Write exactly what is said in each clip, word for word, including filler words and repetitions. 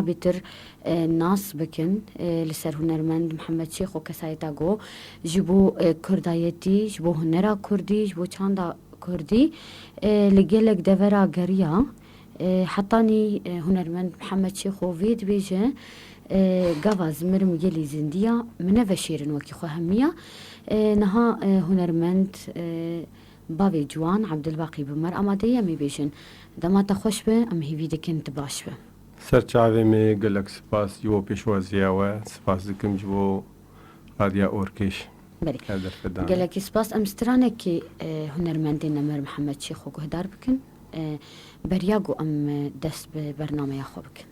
bêtir, e, nas bikin, e, li ser hunermend Mihemed Şêxo, kesayeta ku ji bo, e, kurdayetî, ji bo hunera kurdî, ji bo çanda kurdî, e, li gelek devera geriya. E, hetanî, e, hunermend Mihemed Şêxo vê dibêje, e, gava zimirim gelî zindiya, min neveşêrin wekî xwe hemiya. E, niha, e, hunermend, e, bavê ciwan Ebdulbaqî bi me re amade ye, em ê bêjin. Dema te xweş be, em hêvî dikin tu baş be. Ser çavê me gelek spas ji bo pêşwaziya we. Spas dikim ji bo Radya Orkêş. Belê. Her derfedan. Gelekî spas. Em stranekî, e, hunermendê nemir Mihemed Şêxo guhdar bikin. E, beriya ku em, e, dest bi bernameya xwe bikin.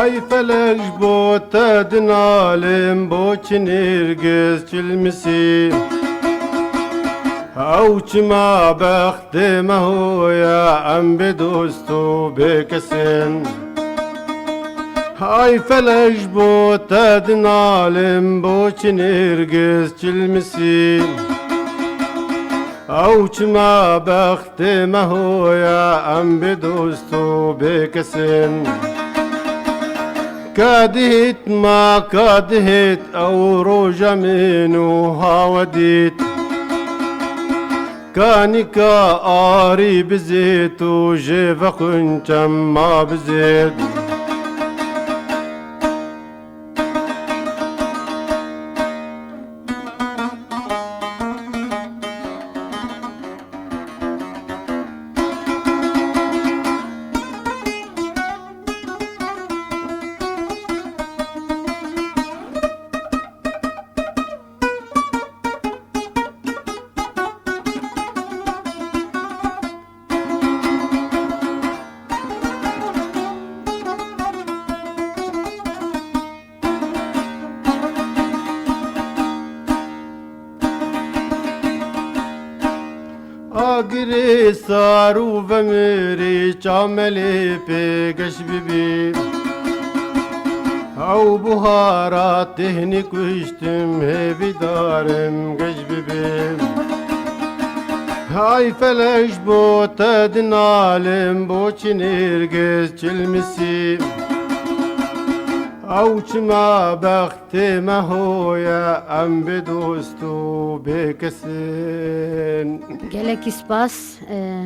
Ay felek ji bo te dinalim, bo çi nêrgiz çilmisî? Ew çima bextê me hoya, em bê dost û bê kes in? Ay felek ji bo te dinalim, bo çi nêrgiz çilmisî? Ew çima bextê me hoya, em bê dost û bê kes in? Ka dihêt ma, ka dihêt ew roja min û ha we dît. Ka nîka arî bizêt û jê vexwin çem ma bizêt. Agirê sar û vemirî çamelê pê geş bibî. Ew buhara têhnî kuştim, hêvîdarim geş bibî. Hay felek ji bo te dinalim, bo çi nêrgiz çilmisî. Ew çima bext Tê me hoye em bê dost û bê kes in. Gelekî spas, e,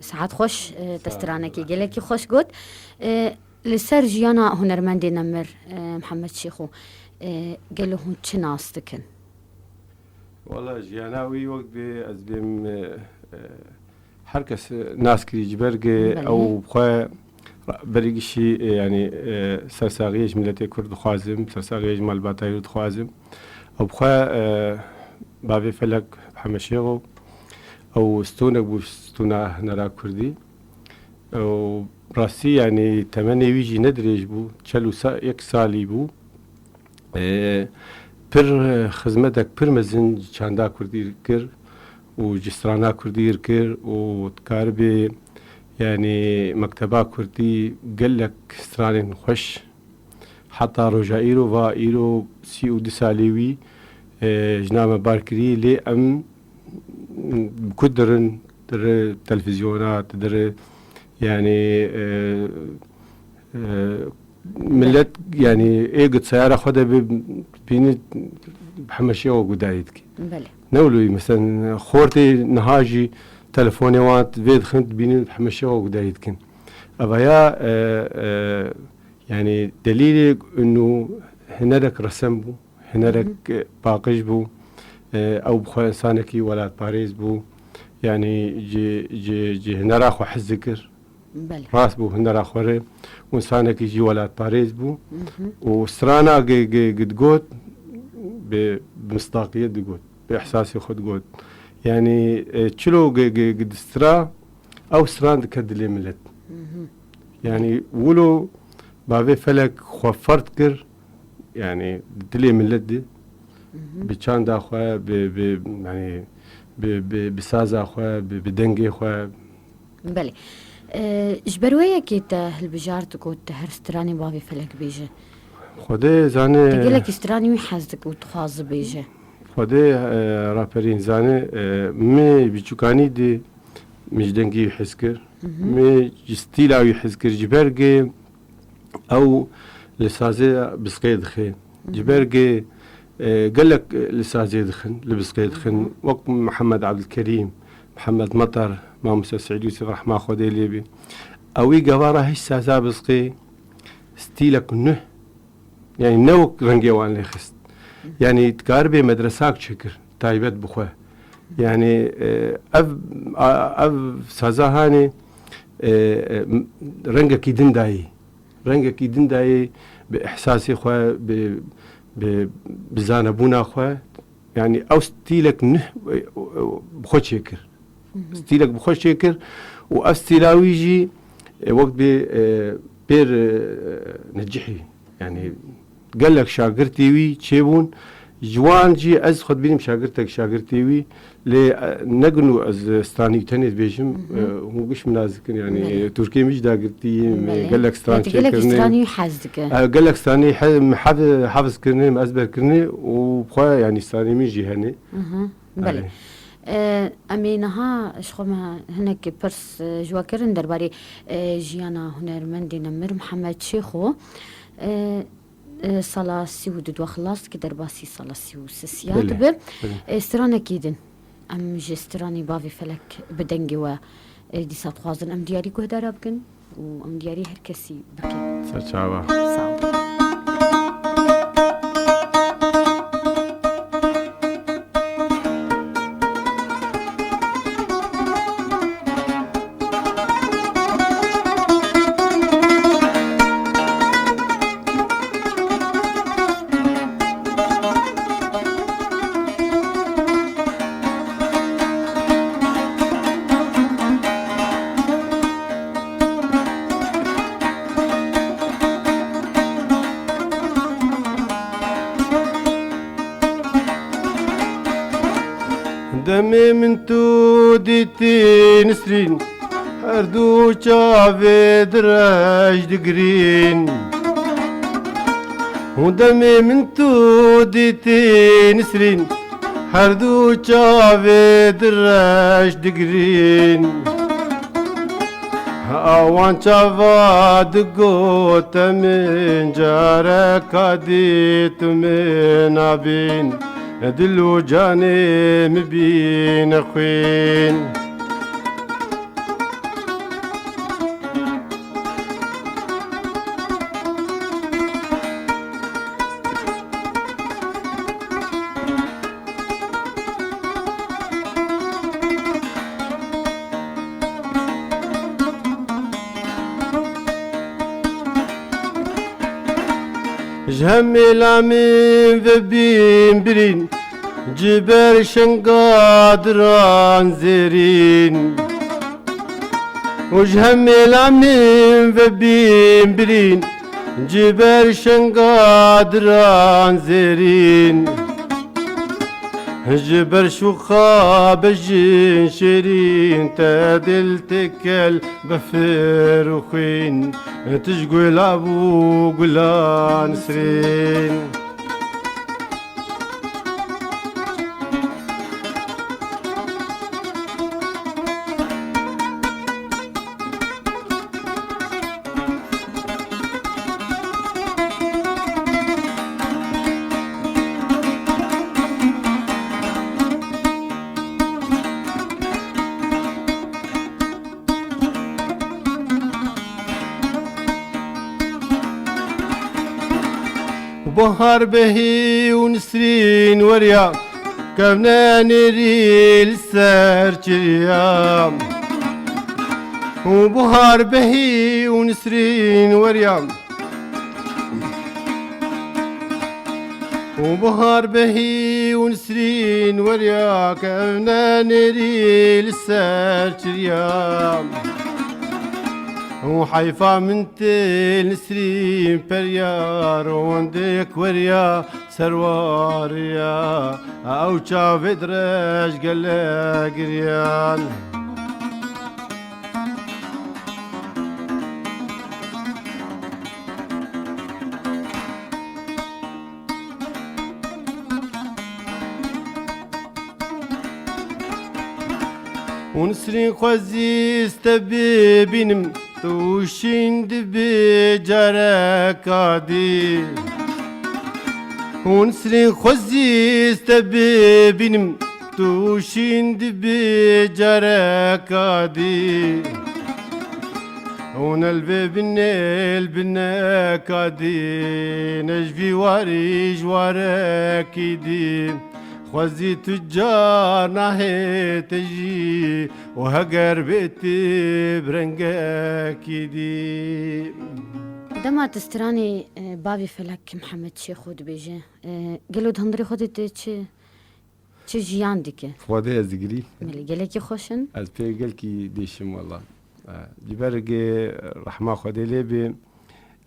saet xweş, e, te stranekî gelekî xweş got. E, li ser jiyana hunermendê nemir, e, Mihemed Şêxo, e, gelo hûn çi nas dikin? Wala jiyana wî wek bê ez bêm, e, e, Her kes, e, nas kirî ji ber ge. Belê. Ew bi xwe berî gişî, e, yanî, e, sersaxiyê ji miletê Kurd dixwazim, sersaxiyê ji malbatayê dixwazim. Ew bi xwe, e, bavê Felek Hemeşêxo, ew stonek bû, stona hunera Kurdî. Ew rastî, yanî temenê wî jî ne dirêj bû, çel û sa-, yek salî bû. E, pir, e, xizmetek pir mezin ji çanda kurdî kir û ji strana kurdî kir û dikaribê, yanî mekteba kurdî gelek stranên xweş. Heta roja îro, va îro sî û du salê wî, e, ji name bar kirî, lê em bi ku dirin, dire televîzyona, dire, yanî, e, e, Milet, yanî, ê got seyara xwe de bê bînî Hemeşêxo gudarî dike. Belê. Ne wilo wî, meselen, xortê niha jî telefonê wan vê dixin, dibînin Hemeşêxo gudarî dikin. Eva ya, e, e, yanî, delîlê inu hinerek resem bû, hinerek, Hı hı. e, paqij bû. E, ew bi xwe insanekî welatparêz bû. Yanî, ji, ji, ji hinera xwe hez dikir. Belê. Rast bû, hunera xwe re. Û insanekî jî welatparêz bû. Mhm. Û strana gi, gi, gi digot, bi, bi misdaqiyet digot, bi ihsasê xwe digot. Yanî, e, çilo gi, gi, gi distra, ew stran dike dilê milet. Mhm. Yanî, wilo bavê Felek xwe ferd kir, yanî, dilê milet di, Mhm. bi çanda xwe, bi, bi, yanî, bi, bi, bi saza xwe, bi, bi dengê xwe, Belê. E, ji ber wê yekê te hilbijart ku te her stranê bavê Felek bêje. Xwedê zane Te gelekî stranê wî hez dike û dixwaze bêje. Xwedê, e, raperîn zane, e, me biçûkanî de min ji dengê wî hez kir. Mhm. Me ji stîla wî hez kir, ji ber ge ew li sazê bisqê dixe. Ji ber ge, e, gelek li sazê dixin, li bisqê dixin. Wek Mihemed Ebdilkerîm, Mihemed Metar, Mamoste Seîd Yûsif rehma Xwedê lê bê. Ewî gava ra hîç saza bisqê stîlek nuh, yanî ne wek rengê wan lê xist. Yanî dikaribê medresak çêkir, taybet bi xwe. Yanî, e, ev, a, ev saza hanê, e, e, rengekî din dayî. Rengekî din dayê bi ihsasê xwe, bi, bi, bi zanebûna xwe, yanî ew stîlek nuh, bi xwe çêkir. Mhm. Stîlek bi xwe çêkir û ev stîla wî jî, e, wek bê, e, pêr, e, necihî. Yanî gelek şagirtê wî çêbûn. Ji wan jî ez xwe dibînim şagirtek, şagirtê wî. Lê, e, ne gino ez, e, stranî tenê dibêjim, Mhm. e, hûn giş min nas dikin, yanî, Belê. e, Turkê min jî dagirtî, me Belê. gelek stran Te gelekî çêkirine. stranî hez dike. E, gelek stranî he-, me hev-, hefiz kirine, me ezber kirine û xwe, yanî, stranê min jî hene. Mhm. Belê. Erê. E, em ê niha ji xwe me hinek pirs, e, ji we kirin derbarê, e, jiyana hunermendê nemir Mihemed Şêxo. E, e, sala sî û du xilas dike, derbasî sala sî û sê siya Belê, dibe. belê. E, stranekî din. Em ji stranê Bavê Felek bi dengê we, e, dîsa dixwazin em diyarî guhdara bikin û em diyarî her kesî bikin. Serçava. Sağ ol. Demê min tu dîtî Nisrîn, her du çavê direj digirîn. Û demê min tu dîtî Nisrîn, her du çavê direj digirîn. Awan çava digot, te min careka dît, tu min nabîn, dil û canê min bîne xwîn. Ji hemêla min vebîn birîn, ji ber şenga diran zêrîn. Û ji hemêla min vebîn birîn, ji ber şenga diran zêrîn. Ji ber şûxa bejin şêrîn, te dil têkel befir û xwîn, tu ji gula bû gula Nisrîn. Bahar behî û Nisrîn weriya, kevne nêrî li ser çiriya. û buhar behî û nisrîn weriya. Û buhar behî û nisrîn weriya, kevne nêrî li ser çiriya. Û heyfa min tê nisrîn periya, rondek weriya, serwariya, ew çavê dirêj gelek giriyan. Û Nisrîn xwezî ez te bibînim, tu şîn dibî careka dî. Û Nisrîn xwezî ez te bibînim, tu şîn dibî careka dî. Û ne li vê binê li bineka dî, ne ji vî warî ji warekî dî. Xwezî tu car nahête jî, û heger bê tu bi rengekî dî. Dema tu stranê, e, Bavê Felek Mihemed Şêxo dibêje, e, gelo di hundirê xwe de tu çi, çi jiyan dike? Xwedê ez digirî. Belê, gelekî xweş in. Ez pê gelkî dêşim wela. E, ji ber rehma Xwedê lê bê,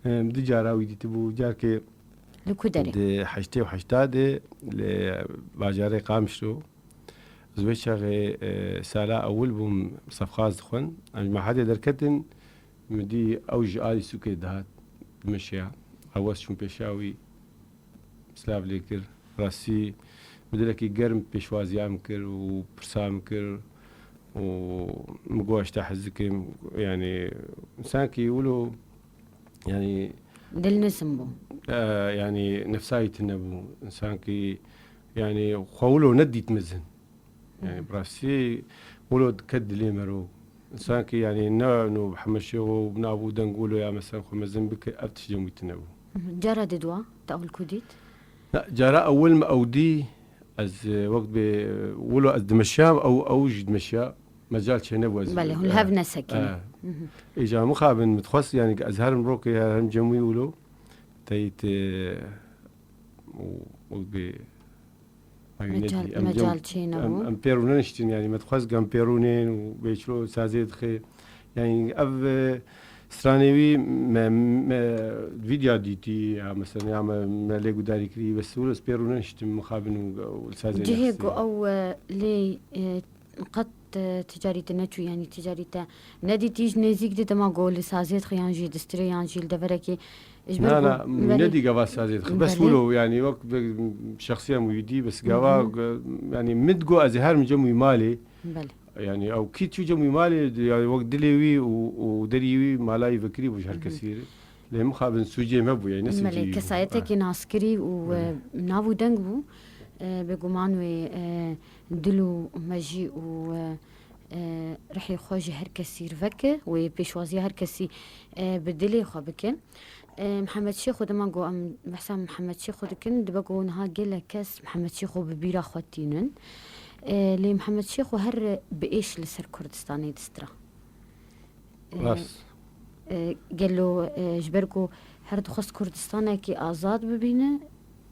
e, du cara wî dîtibû. Carkê Li ku derê? Di heştê û heşta de li bajarê Qamişlo. Ez wê çaxê, e, sala ewil bûm sefxaz dixwin. Em ji mehedê derketin, min dî ew ji alî sûkê dihat, dimeşiya. Ew ez çûm pêşa wî, silav lê kir. Rastî, bi dilekî germ pêşwaziya min kir û pirsa min kir û min got, "Ez te hez dikim." Yanî, sankî wilo, yanî, Dilnizm bû. E, yanî, nefsa wî tune bû. Sankî, yanî, xwe wilo nedît mezin. Yanî, Hı. bi rastî, wilo diket dilê me ro. Sankî, yanî, ne no Mihemed Şêxo, ne bû deng wilo ya, mesela, xwe mezin bike, ev tişt cem wî tune bû. Hı hı. Cara didwa, te ewil ku dît? Na, cara ewil me ew dî, ez, e, wek bê, wilo ez dimeşiyam, ew, ew jî dimeşiya. Mecal çênebû ez Belê, hûn li hev nesekinî. He. Hı hı. Îca mixabin, min dixwest, yanî, ez herim rokê, herim cem wî wilo. Teyî te, û, û bê, Mecal, yanî, nedî, em mecal cem, çênebû. Em, em pêrû neniştin, yanî, me dixwest gem pêrûnên û bê çilo sazê dixe. Yanî, ev, e, stranê wî me, me, vîdya dîtî, ya, mesela, ya me, me lê gudarî kirî, bes wilo ez pêrû neniştim, mixabin û, û sazê Cihê nexistî. Ku ew, e, lê, e, Qet, e, ticarî te neçû, yanî ticarî te nedîtî ji nêzîk de dema ku li sazê dixe yan jî di stirê yan jî li deverekê. Ji ber Na, ku na, belê. Nedî gava sazê dixe. Bes Belê. Wilo, yanî wek bi şexsiya min wî dî, bes gava, Hı hı. Yanî min digot ez ê herim cem wî malê. Belê. Yanî ew kî çû cem wî malê, yanî wek dilê wî û, û derî wî mala wî vekirî bû ji her Hı hı. kesî. Lê mixabin sûcê me bû, yanî ne sûcê Belê, wî bû. Kesayetekî naskirî û, Belê. e, nav û deng bû. E, bêguman wê, e, dil û mejî û, e, e, rihê xwe ji her kesî re veke, wê pêşwaziya her kesî, e, bi dilê xwe bike. E, Mihemed Şêxo, dema ku em behsa Mihemed Şêxo dikin, dibe ku niha gelek kes Mihemed Şêxo bi bîra xwe tînin. E, lê Mihemed Şêxo her bi êş li ser Kurdistanê distira. E, Rast. e, gelo, e, ji ber ku her dixwest Kurdistanekî azad bibîne,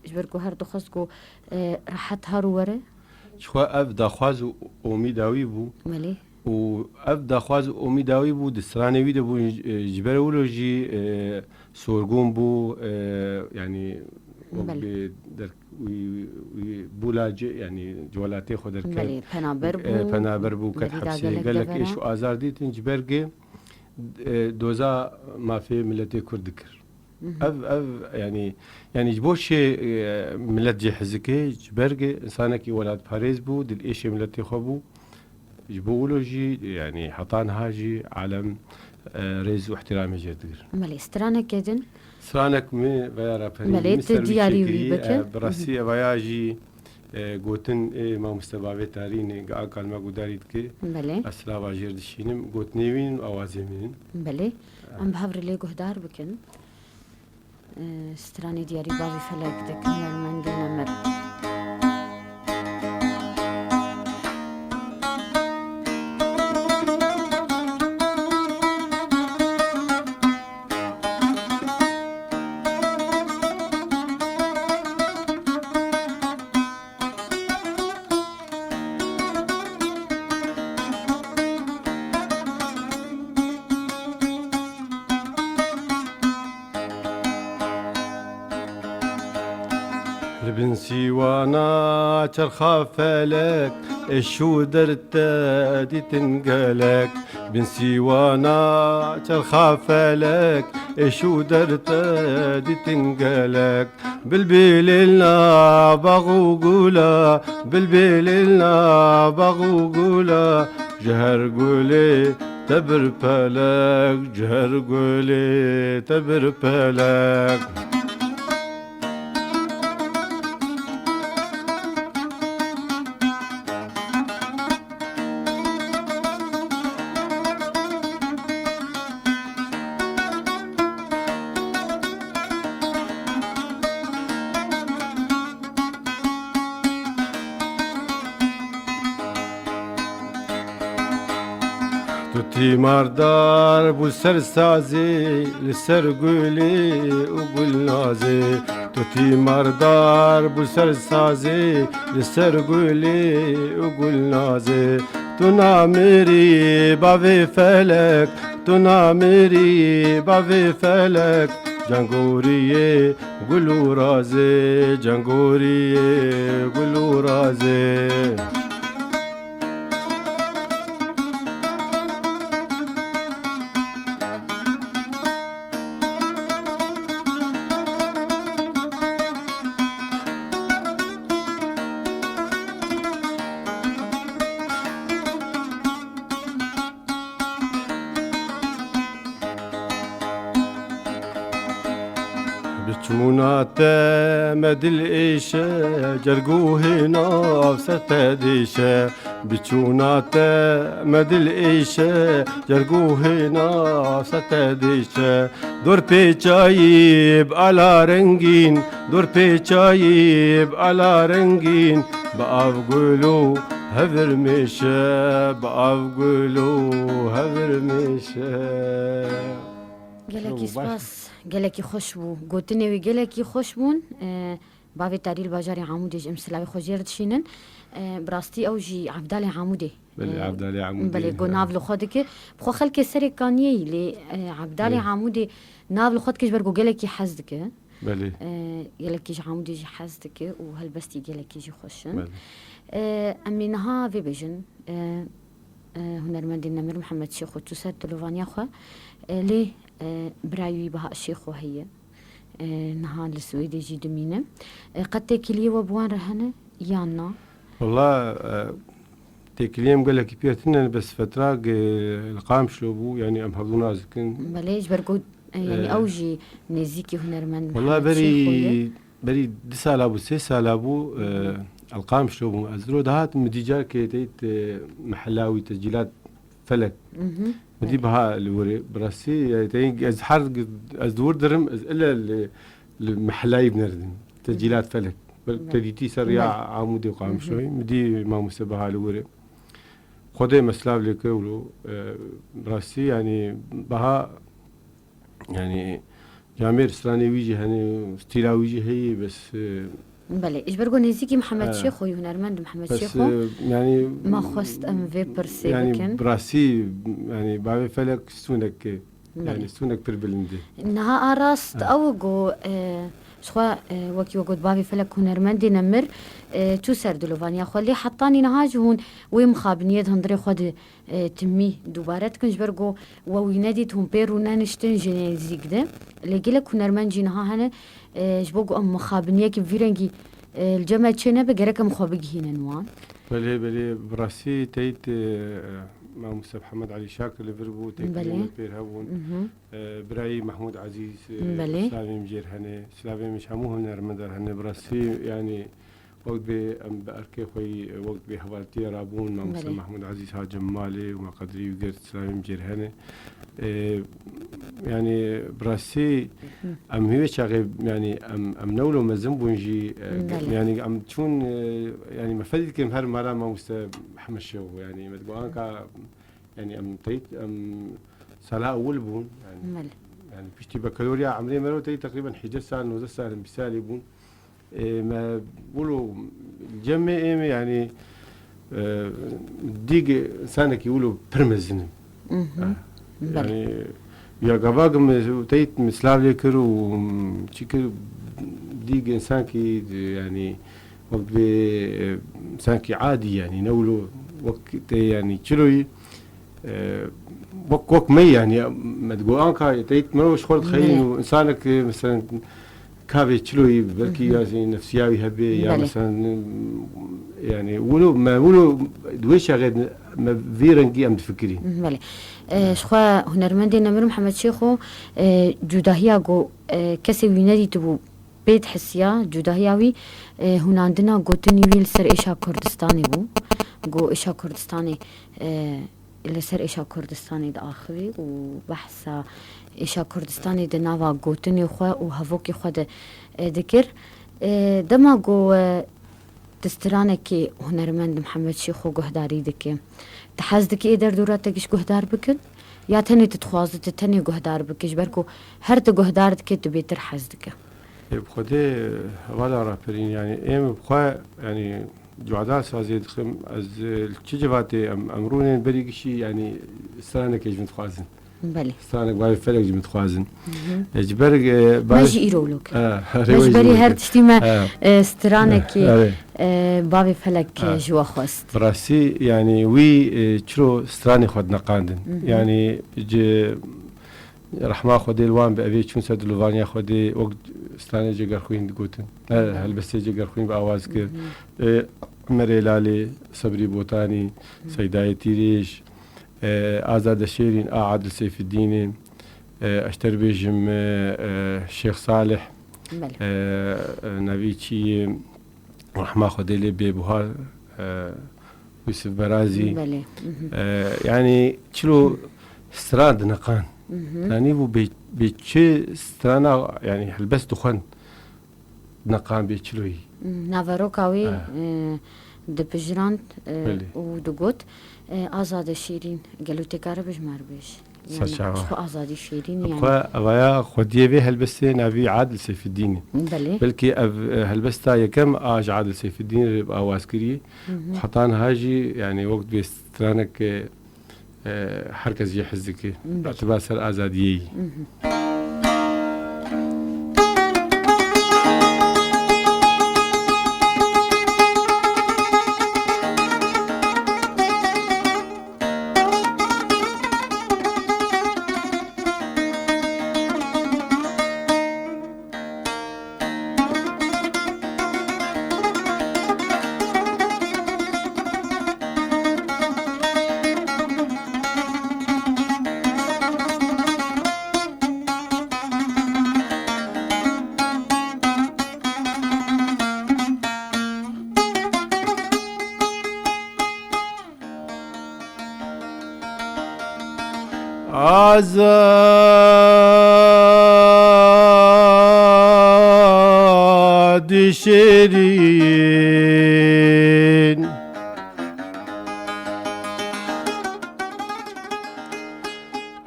ji ber ku her dixwest ku, e, rehet har û were. Jixwe ev daxwaz û omîda wî bû. Belê. Û ev daxwaz û omîda wî bû, di stranê wî de bû, e, ji ber wilo jî, e, sorgûn bû, e, yanî wek Belê. Bi der-, wî, wî bûla ci-, yanî ci welatê xwe derket. Belê, penaber E, bû. Penaber bû, ket Belê, da hepsê. Gelek gelek devera. Êş û azar dîtin, ji ber ku, e, doza mafê miletê Kurd dikir. Hı hı. Ev, ev, yanî, yanî ji bo şê, e, milet jê hizike, ji ber ku insanekî welatparêz bû, dil êşê miletê xwe bû. Ji bo wilo jî, yanî heta niha jî alem, e, rêz û ihtiramê jê digir. Belê, straneke din? Stranek min veya raperî Belê, min tu ser wî diyarî wî çêkirî, bike. E, bi rastî Hı hı. evaya jî, e, gotin ê mamoste Bavê Tarînê, ga kal me gudarî dike. Belê. Ez silava jêr dişînim, gotinê wî nin, awazê min in. Belê. Em bi hev re lê guhdar bikin. Stranê diyarî Bavî Felek dikin, hunermendê nemir. Li bin sîwana çerxa felek, êş û derd te dîtin gelek. Bin sîwana çerxa felek, êş û derd te dîtin gelek. Bilbilê na bax û gula, bilbilê na bax û gula, ji her gulê te bir pelek, ji her gulê te bir pelek. Tu tîmardar bû ser sazê, li ser gulê û gulnazê. Tu tîmardar bû ser sazê, li ser gulê û gulnazê. Tu namirî bavê felek, tu namirî bavê felek. Cengoriyê gul û razê, cengoriyê gul û razê. Bi çûna te me dil êşe, cerguhê nav ser te dêşe. Bi çûna te me dil êşe, cerguhê nav ser te dêşe. Dor pêçayî bi ala rengîn, dor pêçayî bi ala rengîn, bi av gul û hevir mêşe, bi av gul û hevir mêşe. Gelekî Baş. spas, gelekî xweş bû. Gotinê wî gelekî xweş bûn. E, bavê tarî li bajarê Amûdê ji em silavê xwe jê re dişînin. E, bi rastî ew jî Evdalê Amûdê. Belê, E, Evdalê Amûdê. belê, go nav li xwe dike. Bi xwe xelkê serê kaniyê yî lê, e, Evdalê Belê. Amûdê nav li xwe dike ji ber go gelekî hez dike. Belê. E, gelekî ji Amûdê jî hez dike û helbestî gelekî jî xweş in. Belê. E, em ê niha vê bêjin. E, e, hunermendê nemir Mihemed Şêxo çû ser dilovaniya xwe. E, lê, e, birayê wî Baha Şêxo heye. E, niha li Swêdê jî dimîne. E, qet têkiliyê we bi wan re hene yan na? Wala, e, têkiliyê min gelekî pêr tune ne, bes fetra ge li Qamişlo bû, yanî em hevdû nas dikin. Belê, ji ber ku, e, yanî E, ew jî nêzîkî hunermend Wala Mihemed Şêxo ye. berî, berî du sala bû, sê sala bû, e, Hı hı. li Qamişlo bûm. Ez diro dihatim, min dî carkê teyt, e, mehela wî tescîlat Felek. Mhm. Min dî Belê. Biha li wir e. Bi rastî, yani, teyî ez her, ez di wir dirim, ez ile li, li mehelayî bineridim. Tescîlat Felek. Belê. Te dîtî ser ya Belê. Amûdê û Qamişloyê. Mhm. Min dî mamoste Biha li wir e. Xwedê me silav lê kir wilo, e, bi rastî, yani, Biha Yani, camêr stranê wî jî hene, stîla wî jî heye, bes, e, Belê, ji ber ku nêzîkî Mihemed e, Şêxo yî, hunermend Mihemed bes, Şêxo, e, yani, me xwest em vê pirsê yani, bikin. Bi rastî, yani, bavê Felek stûnek, Belê. yani, stûnek pir bilind e. Niha a rast E. ew ku, e, ji xwe, e, wekî we got, bavê Felek hunermendê nemir, e, çû ser dilovaniya xwe. Lê hetanî niha jî hûn wê mixabiniyê di hundirê xwe de e, timî dubare dikin, ji ber ku we wî nedît, hûn pê rûneniştin ji nêzîk de. Lê gelek hunermend jî niha hene, e, ji bo ku em mixabiniyekî vî rengî, e, li cem me çê nebe, gerek em xwe bigihînin wan. Belê, belê, bi rastî teyt, e, mamoste Mihemed Elî Şakir li vir bû, têkiliyên Belê. me pêr hebûn. Mhm. E, birayî Mehmûd Ezîz, e, Belê. silavê min jê re hene, silavê min ji hemû hunermendan hene, bi rastî, yanî, Wek bê em bi erkê xwe yî, wek bê hevaltiye rabûn, mamoste Belê. Mehmûd Ezîz hatim malê û me qedrî wî girt, silavê min jê re hene. Ee, yani, bi rastî Hı. em hîvê çaxê, yani, em, em ne wilo mezin bûn jî, e, Belê. yani, em çûn, e, yani, me fedî dikim her mala mamoste Mihemed Şêxo, yani, me digo anka, yani, em teyt, em sala ewil bûn, yani, Belê. yani, piştî bakalorya emrê me re teyt teqrîben hejdeh sal, nozdeh sal, bîst salî bûn. Ê, me wilo cemê ê me, yani, e, dîg insanekî wilo pir mezin im. Mhm. E, Belê. yani, ya gava ki me teyt me silav lê kir û çi kir, Dî însankî, e, yanî wek vê, e, însankî adî, yanî ne wilo wek tê, yanî çiloyî, e, wek, wek me, yanî me digot anka teyt me ji xwe dixeyîn Belê. û însanek, e, mesela kavê çiloyî belkî Hı hı. ya nefsiya wî hebe ya Belê. mesela, e, yanî wilo me wilo di wê çaxê me vî rengî em difikirîn. Belê. E, ji xwe hunermendê Nemir Mihemed Şêxo, e, cudahiya ku, e, kesê wî nedîtibû pê dihisiya, cudahiya wî, e, hunandina gotinî wî li ser êşa Kurdistanê bû. Got êşa Kurdistanê, e, li ser êşa Kurdistanê diaxivî û behsa êşa Kurdistanê di nava gotinê xwe û hevokê xwe de, e, dikir. E, dema ku, e, di stranekê hunermend Mihemed Şêxo guhdarî dike, tu hez dike ê derdora te giş guhdar bikin? Ya tenê tu dixwaze tu tenê guhdar bike, ji ber ku her tu guhdar dike, tu bêtir hez dike? Ê, bi Xwedê, hevala raperîn, yanî, êm bi xwe, yanî, cuda sazê dixim, ez, e, li çi civatê em, em rûnên berî gişî, yanî, stranekê ji min dixwazin. Belê. Stranek bavê felek ji min dixwazin. Hı hı. E, ji ber, e, Me bavê jî îro wilo kir. Ha, Me ji berî her tiştî me, ha. e, stranekê, Ha, evet. e, bavê felek, e, Ha. ji we xwest. Bi rastî, yanî, wî, e, çiro stranê xwe dineqandin. Hı hı. Yanî, ci, Rehma Xwedê li wan bi evê çûn ser dilovaniya Xwedê wek stranê Cegerxwîn digotin. E, Hı. helbestê Cegerxwîn bi awaz kir. Hı hı. E, Merê Lalê, Sebrî Botanî, Hı. Seydayê Tîrêj, e, Azade Şêrîn a Adil Seyfidînê, e, ez ter bêjim, e, e, Şêx Salih, Belê. e, e, navî çi ye, Rehma Xwedê lê bê Buhar, e, Yusuf Berazî. Belê. Mhm. E, yanî çilo stran dineqan. Mhm. Yanî bû bê, bê çi strana, yanî helbest dixwen. Neqan bê çiloyî. Naveroka wî, Ah. e, dipijirand, e, Belê. û digot, e, Azade Şêrîn, gelo tê kare bijmar bêj? Yanî, Serçava. Ji xwe Azadî Şêrîn, yanî. Xwe evaya xwediyê vê helbestê navî Adil Seyfidînî. Belê. Belkî ev, e, helbesta yekem a ji Adil Seyfidînî re bi awaz kiriye. Hı hı. Heta niha jî, yanî, wek divê stranek, e, e, her kes jê hez dike. Belê. Îtibar ser azadiyê yî. Mhm. Azadî Şêrîn.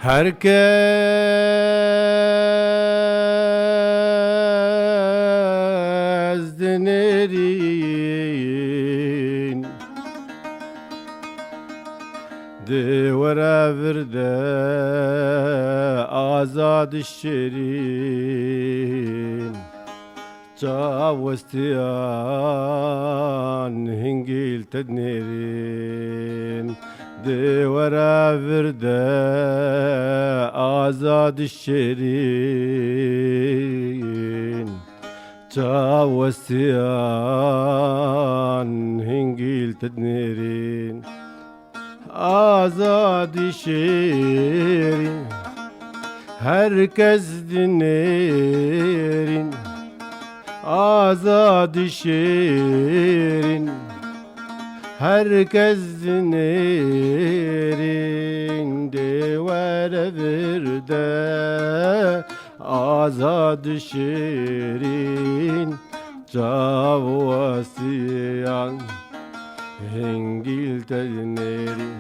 Her kes dinêrîn. Di were vir de Azadî Şêrîn, çaw westiyan hingîl te dinêrîn. Di were vir de Azadî Şêrîn, çaw westiyan hingîl te dinêrîn. Azadî Şêrîn, her kes dinêrîn. Azadî Şêrîn, her kes dinêrîn. Dê were vir de Azadî Şêrîn, çaw westiyan hingîl te dinêrîn.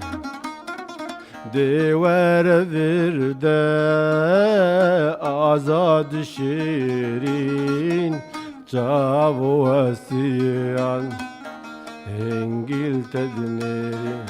Dê were vir de Azadî Şêrîn, çaw westiyan hingîl te dinêrîn.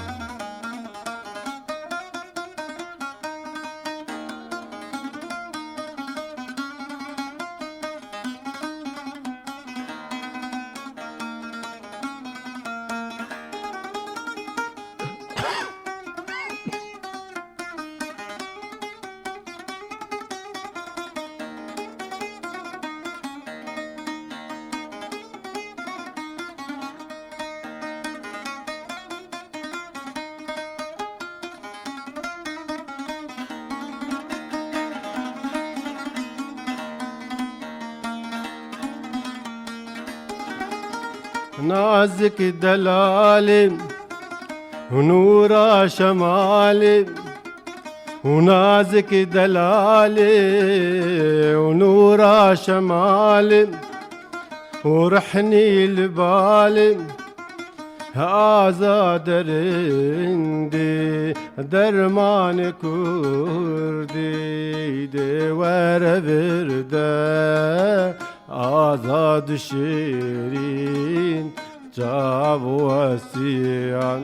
Nazik delalê û nûra şemalê û nazik delalê û nûra şemalê û rehnî li balê. Azad rindî dermanê kurdî dê were vir de. Azad şêrîn çav westiyan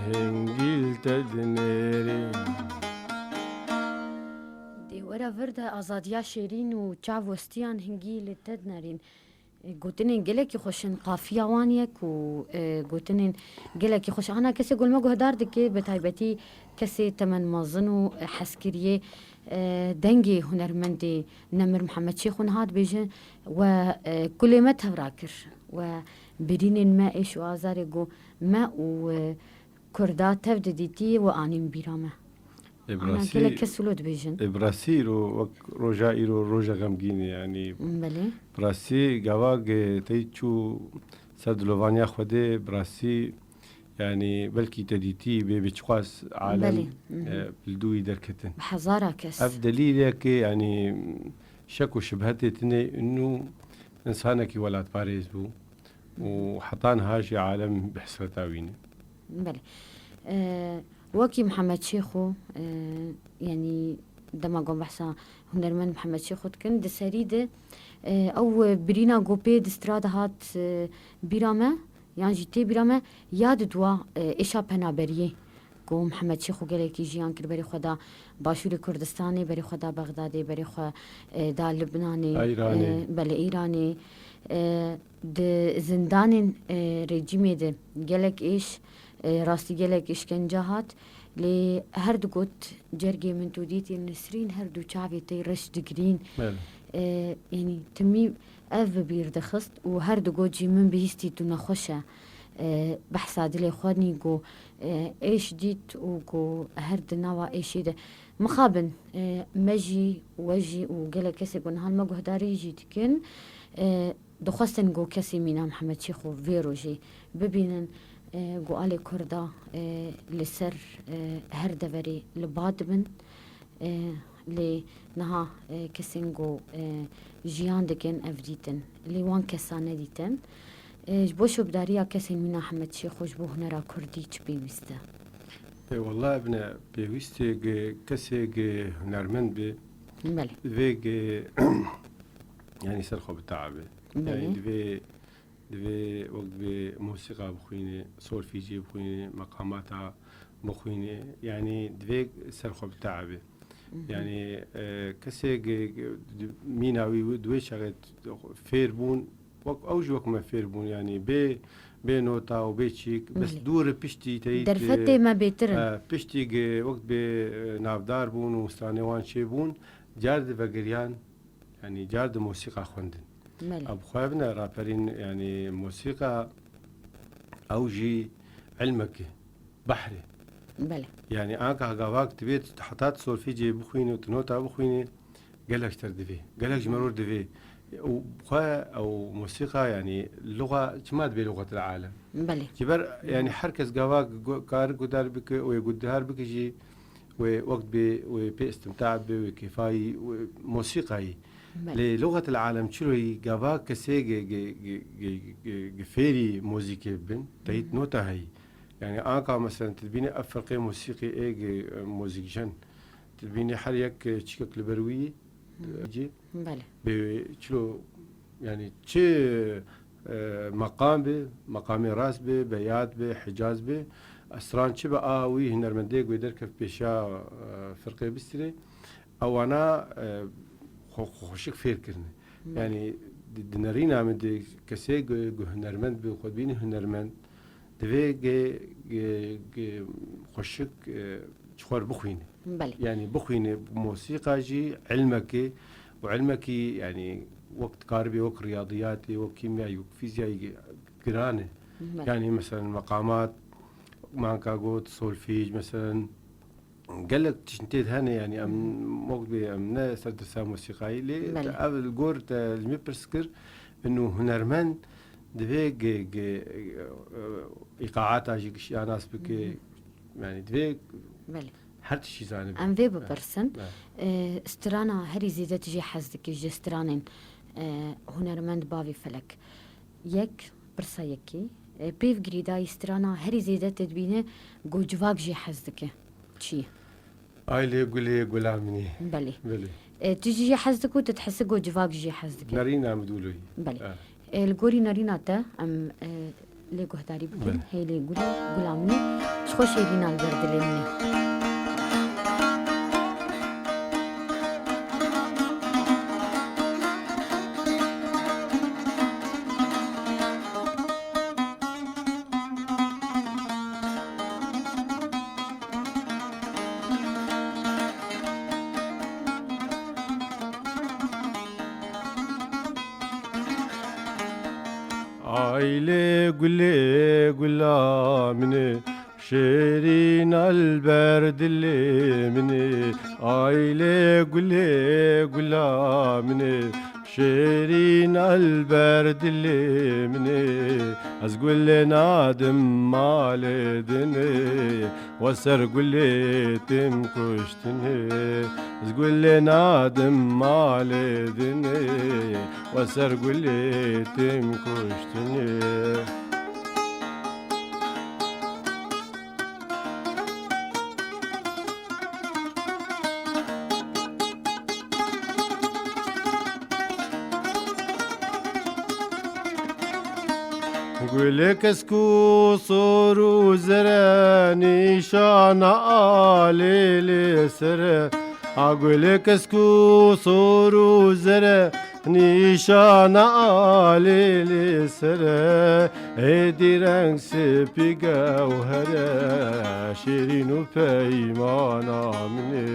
hingîl te dinêrî. Dê were vir de azadiya şêrîn û çav westiyan hingî li te dinerîn. E, gotinên gelekî xweş in, qafiya wan ye ku, e, gotinên gelekî xweş. Ana kesê ku li me guhdar dike, bi taybetî kesê temen mezin û, e, hezkiriyê, e, dengê hunermendê Nemir Mihemed Şêxo niha dibêje we, e, kulê me tevra kir. We birînên me êş û azarê ku me û, e, Kurda tev didîtî we anîn bîra me. Ê, bi Ana rastî, gelek kes wilo dibêjin. Ê, bi rastî îro wek roja îro roja xemgîn e, yanî Belê. bi rastî gava ge tey çû ser dilovaniya Xwedê, bi rastî, yanî belkî te dîtî bê, bê çiqas alem, Belê. Mhm. e, li dû wî derketin. Bi hezara kes. Ev delîlek e, yanî şek û şibhetê tune, inû insanekî welatparêz bû û heta niha jî alem bi hesreta wî ne. Belê. E, wekî Mihemed Şêxo, e, yanî dema gon behsa hunermend Mihemed Şêxo dikin, di serî de, e, ew birîna ku pê di strada hat, e, bîra me, yan jî tê bîra me, ya di dua, e, êşa penaberiyê. Ku Mihemed Şêxo gelekî jiyan kir, berê xwe da Başûrê Kurdistanê, berê xwe da Bexdadê, berê xwe, e, da Libnanê, Îranê. E, belê, Îranê. E, di zindanên, e, rejîmê de gelek êş, e, rastî gelek îşkence hat. Lê her digot, cergê min tu dîtî Nisrîn, her du çavê te reş digirîn. Belê. E, yanî timî ev bi bîr dixist û her digot jî min bihîstî tu nexweş e. E, behsa dilê xwe nî ku, e, êş dît û ku her di nava êşê de. Mixabin, e, me jî, we jî û gelek kesê ku niha li me guhdarî jî dikin, e, dixwestin ku kesê mîna Mihemed Şêxo vê rojê bibînin, e, ku alê Kurda, e, li ser, e, her deverê li ba dibin. E, lê niha, e, kesên ku, e, jiyan dikin ev dîtin. Lê wan kesa nedîtin. E, ji bo şopdariya kesên mîna Mihemed Şêxo ji bo hunera kurdî çi pêwîst e? E, wela evne pêwîstê ge kesê ge hunermend be, Belê. divê ge, yanî ser xwe bitabe. Belê. Yanî divê Divê wek divê mosîqa bixwîne, solfîcê bixwîne, meqamata bixwîne, yanî divê ser xwe bitabe. Mhm. Yanî, e, kesê ge, ge, di, mîna wî di wê çaxê fêr bûn, wek ew jî wek me fêr bûn, yanî bê, bê nota û bê çîk, bes Belê. dû re piştî teyît, Derfetê me bêtir in. e, piştî ge wek bê, e, navdar bûn û stranê wan çêbûn, car divegiriyan, Yanî car di mosîqa xwendin. Belê. Ev bi xwe bine raperîn, yanî mosîqa ew jî ilmek e, behr e. Belê. Yanî anka gavak divê tu heta tu solfîcê bixwînî û tu nota bixwînî, gelek ji te re divê. Gelek ji me re divê. Û bi xwe ew mosîqa, yanî luxa çima dibê luxetil alem? Belê. Ji ber, yanî her kes gavak gu-, kar guhdar bike, wê guhdar bike jî, wê wek bê, wê pê istimta be, wê kêfayî, wê mosîqayî. Belê. Lê luxetil alem çilo yî gava kesê ge, ge, ge, ge, ge, ge fêrî mozîkê bibin, teyît nota heyî. Yanî anka meselen tu dibînî ev firqê mosîqî ê ge, e, mozîkjen. Tu dibînî her yek, e, çîkek li ber wî yî, Hı. cî. Belê. Bê çilo, yanî çi, e, meqam be, meqamê rast be, beyat be, hicaz be, stran çi be, a wî hunermendê wê derkev pêşiya, e, firqê bistîne. Ewana, e, xwe, xwe xweşik fêr kirine. Hı. Yanî di, di nerîna min de kesê ge, ge hunermend be, xwe dibîne hunermend, divê ge, ge, ge xweşik, e, ji xwe re bixwîne. Belê. Yanî bixwîne, mosîqa jî ilmekê û ilmekî, yanî wek dikaribê wek riyadiyatê, wek kîmyayî, wek fîzyayî giran e. Belê. Yanî meselen meqamat, manka got, solfîc, meselen gelek tiştên tê de hene, yanî em Hmm. wek bê em ne ser dersa mosîqayî lê Belê. ev li gor te ji min pirs kir, inu hunermend Divê ge-, ge-, e, îqaata jî gişiya nas bike. Hı hı. Yani divê Belê. her tiştî zanibe. Em vê bipirsin. Evet. E, strana herî zêde tu jê hez dikî ji stranên, e, hunermend Bavî Felek? Yek, pirsa yekê. E, pêv girîdayî strana herî zêde te dibîne ku civak jê hez dike. Çi ye? Ay lê gulê gula min ê. Belê. Belê. E, tu jî jê hez dikî û tu dihisi ku civak jê hez dike. Nerîna Midûloyî. Belê. Ha. E, li gorî nerîna te em, e, lê guhdarî bikin. Belê. Hey lê gulê gula min ê. Ji xwe şêrîna li ber dilê min ê. Ay lê gulê gula min ê, şêrîna li ber dilê min ê. Ay lê gulê gula min ê, şêrîna li ber dilê min ê. Ez gulê nadim malê dinê, we ser gulê tim kuştinê. Ez gulê nadim malê dinê, we ser gulê tim kuştinê. Gulê kesk û sor û zere nîşana alê lê sere. A gulê kesk û sor û zere nîşana alê lê sere. Êdî reng spî gewhere, şêrîn û peymana min ê.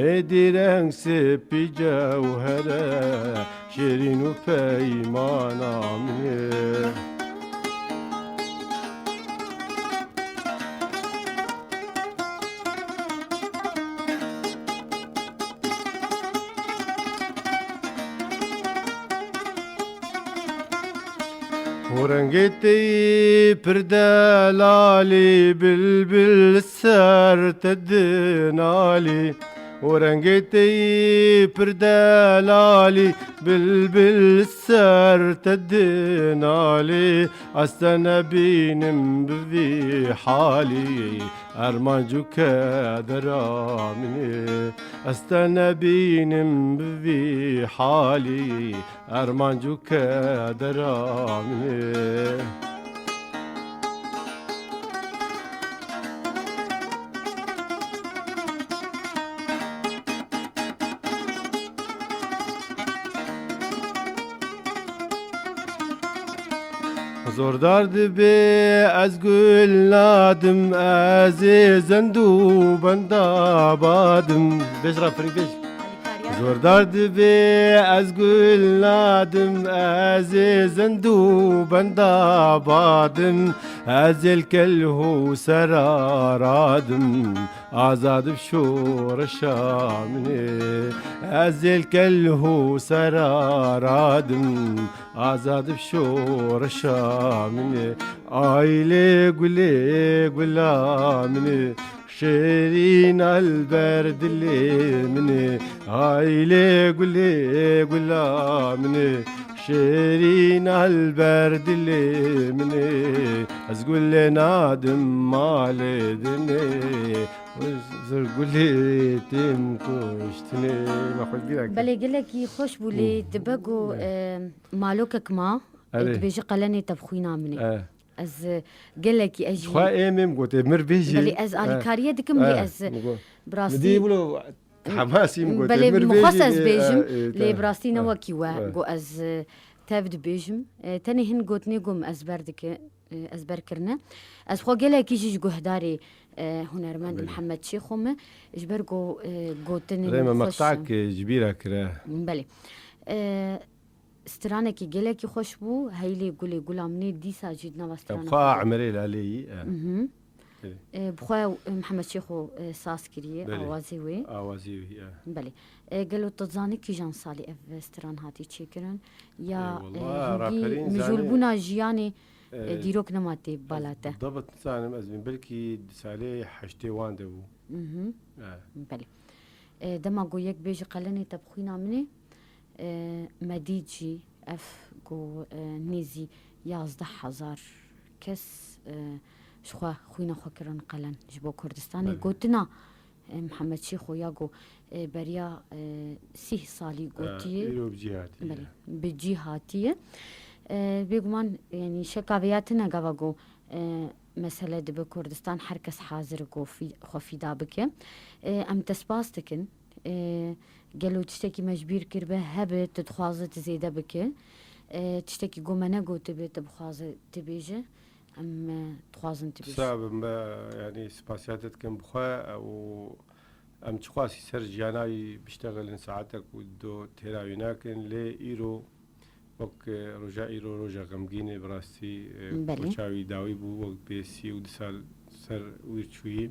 Êdî reng spî gewhere, şêrîn û peymana min ê. Û rengê te yî pir delalî, bilbil li ser te dinalî. Û rengê te yî pir delalî, bilbil li ser te dinalî. Ez te nebînim bi vî halî, armanc û kedera min ê. Ez te nebînim bi vî halî, armanc û kedera min ê. Zordar dibe ez gul nadim, ez ê zend û benda badim. Bêj ra firî bêj. Zordar dibe ez gul nadim, ez ê zend û benda badim. Ez ê li kelh û sera radim, azad bi şoreşa min ê. Ez ê li kelh û sera radim, azad bi şoreşa min ê. Ay lê gulê gula min ê, şêrîna li ber dilê min ê. Ay lê gulê gula min ê, şêrîna li ber dilê min ê. Ez gulê nadim malê dinê, zir gulê tim kuştinê. Me xwe bîra kir. Belê gelekî xweş bû lê Hmm. dibe ku, Evet. e, malokek ma, Erê. dibêje qelenê tevxwîna min ê. E. Ez, e, gelekî ez jî Xwe êm êm gotê, mir bêjî. Belê ez E. alîkariye dikim, lê E. ez Min got. bi rastî Min dî wilo hemasî min gotê, Belê mir min xwest bêjî, ez e, bêjim, e, lê ta. bi rastî ne E. wekî we E. ku ez, e, tev dibêjim. E, tenê hin gotinê ku min ezber dike, e, ezber kirine. Ez xwe gelekî jî ji guhdarê, e, hunermend Belê. Mihemed Şêxo me, ji ber ku, e, gotinên Rê me xweş meqtak, e, ji bîra kire. Belê. E, stranekî gelekî xweş bû. Heylê gulê gula min ê dîsa jî di nava Ew strana xwe xwe de. Emerê Laleyî, e. Mhm. Belê. E, bi xwe, e, Mihemed Şêxo, e, saz kiriye, Belê. awazê wê. Awazê wî, e. Belê. E, gelo tu dizanî kîjan salî ev, e, stran hatî çêkirin? Ya, Ê, e, wala, hingî raperên mijûlbûna zanî, jiyanê, e, e, dîrok nema tê bala te? Dibit nizanim ez bîm, belkî di salê heştê wan de bû. Mhm. E. Belê. E, dema ku yek bêje qelenê te bi xwîna min e, e, me dît jî ev ku, e, nêzî yazdeh hezar kes, e, ji xwe xwîna xwe kirin qelen ji bo Kurdistanê. Belê. Gotina, e, Mihemed Şêxo ya ku, e, beriya, e, sîh salî E, gotiye. îro bi cî hatiye. Belê, bi cî hatiye. E, bêguman, yanî şeka vê ya tune gava ku, e, mesele dibe Kurdistan her kes hazir ku fî-, xwe fîda bike. E, em te spas dikin. E, gelo tiştekî me ji bîr kiribe hebe, tu dixwaze tu zêde bike? E, tiştekî ku me negotibe, tu bixwaze tu bêje? Em, e, dixwazin tu bêje. Qisa bim, me, yanî spasiya te dikim bi xwe û em çiqasî ser jiyana wî biştexilin, saetek û do têra wî nakin, lê îro wek, e, roja îro roja xemgîn e, bi rastî, e, Belê. koça wî dawî bû, wek bê sî û du sal ser wîr çûyî.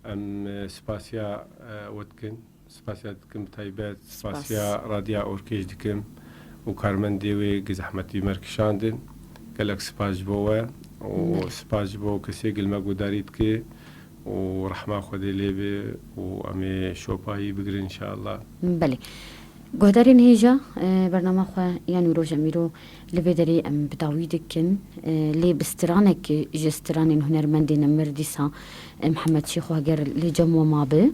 Em, e, spasiya, e, we dikin. Spasiya dikim bi taybet. Spas. Spasiya Radya Orkêj dikim û karmendê wê ku zehmetî me kişandin. Gelek spas ji bo we û Belê. spas ji bo kesê gil me guhdarî dike û rehma Xwedê lê be û em ê şopayî bigirin înşallah. Belê. Guhdarên hêja, e, bernama xwe ya nû roja mîro li vê derê em bi dawî dikin. E, lê bi stranek ji stranên hunermendê nemir dîsa, e, Mihemed Şêxo heger li cem we mabe.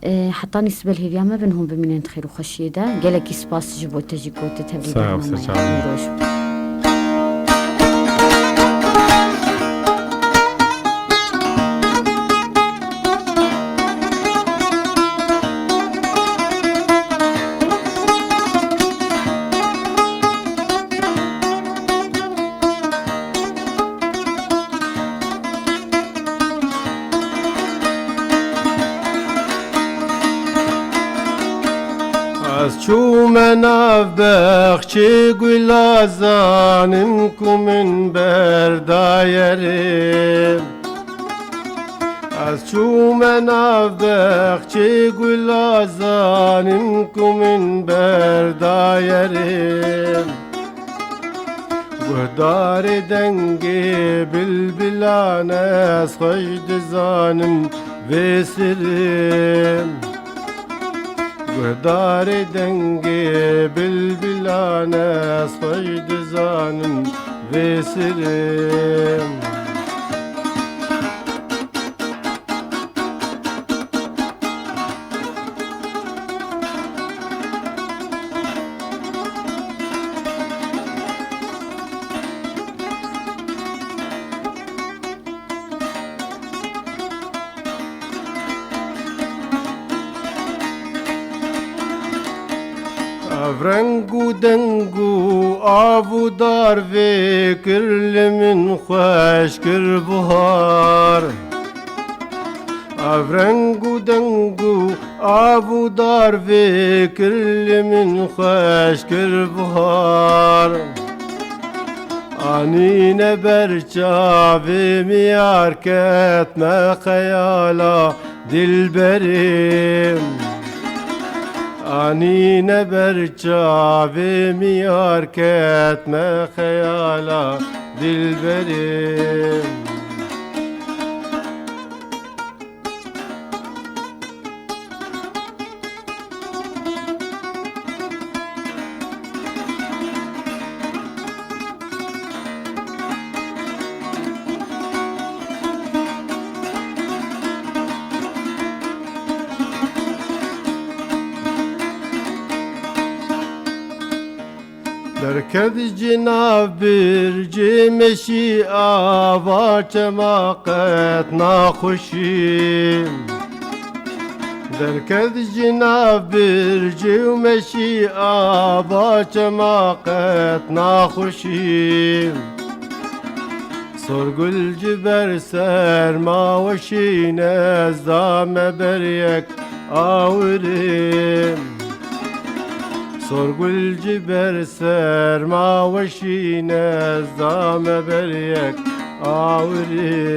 E, hetanî sibel hêviya me bin hûn bimînin di xêr û xweşiyê de. Gelekî spas ji bo te jî ku tu tevlî Sağ ol, bernameyê sağ ol. nû roj. Ez çûme nav bexçê gula, zanim ku min berdayerê. Ez çûme nav bexçê gula, zanim ku min berdayerê. Guhdarê dengê bilbilan, ez xweş dizanim vê sirê. Guhdarê dengê bilbilan, ez xweş dizanim vê sirê. Ev reng û deng û av û dar vê kir li min xweş kir buhar. Ev reng û deng û av û dar vê kir li min xweş kir buhar. Anîne ber çavê min, yar ketme xeyala dilberê. Anîne ber çavê min, yar ketme xeyala dilberê. Derket ji nav bircê meşî, ava çema qet naxweşî. Derket ji nav bircê û meşî, ava çema qet naxweşî. Sorgul ji ber serma weşîne, ez dame ber yek awirê. Sorgul ji ber serma weşîne, ez dame ber yek awirî.